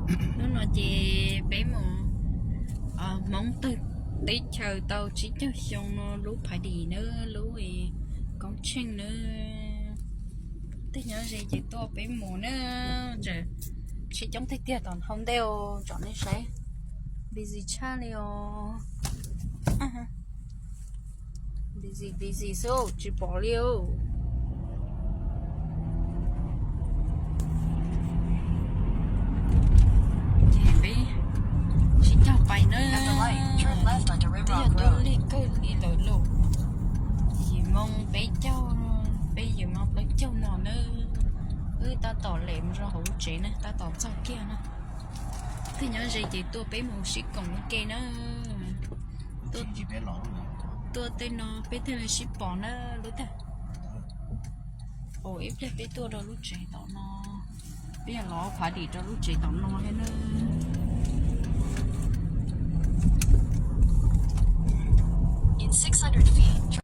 Hnub no ces peb mus Hmoob tawg teb chaws tau tsib caug xyoo no lub phav dim nawb, lub koob tsheej nawb. Tej nyob ze ces tuaj peb mus nawb. Tseem coob tiag tiag tom hauv ntej os, tsom nej saib. Busy tshaj li os. Busy busy xwb tsis pom li. Ces peb sib cog pais nawb. Twb yog tuaj lig kawg li lawm lauj. Yim moo peb caug, peb yim moo plaub caug no nawb. Wb tab tom lem mus rau hauv lub tsev na, tab tom txog kiag na. Tej nyob ze ces tuaj peb mus sib koom ua ke na. Tuaj tej no peb thiaj li sib pom na lub tag. Ib pliag peb tuaj rau lub tsev tom no, peb yog los phav dim rau lub tsev tom no thiab nawb.